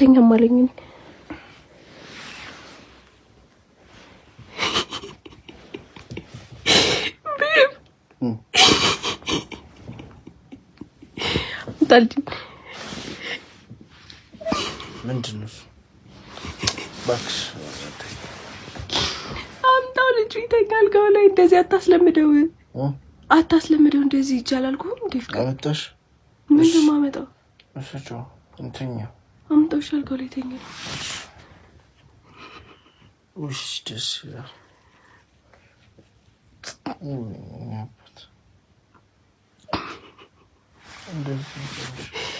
አልተኛም አለኝ። ምንድን ነው እሱ? እባክሽ። አምጣው፣ ልጁ ይተኛ አልጋው ላይ። እንደዚህ አታስለምደው፣ አታስለምደው። እንደዚህ ይቻላል እኮ እንዴ? ፍቅር አመጣሽ? ምንድን ነው የማመጣው? እሺ፣ እንተኛ። አምጣው፣ እሺ፣ አልጋው ላይ ይተኛ። ውይ ደስ ይላል። እንደዚህ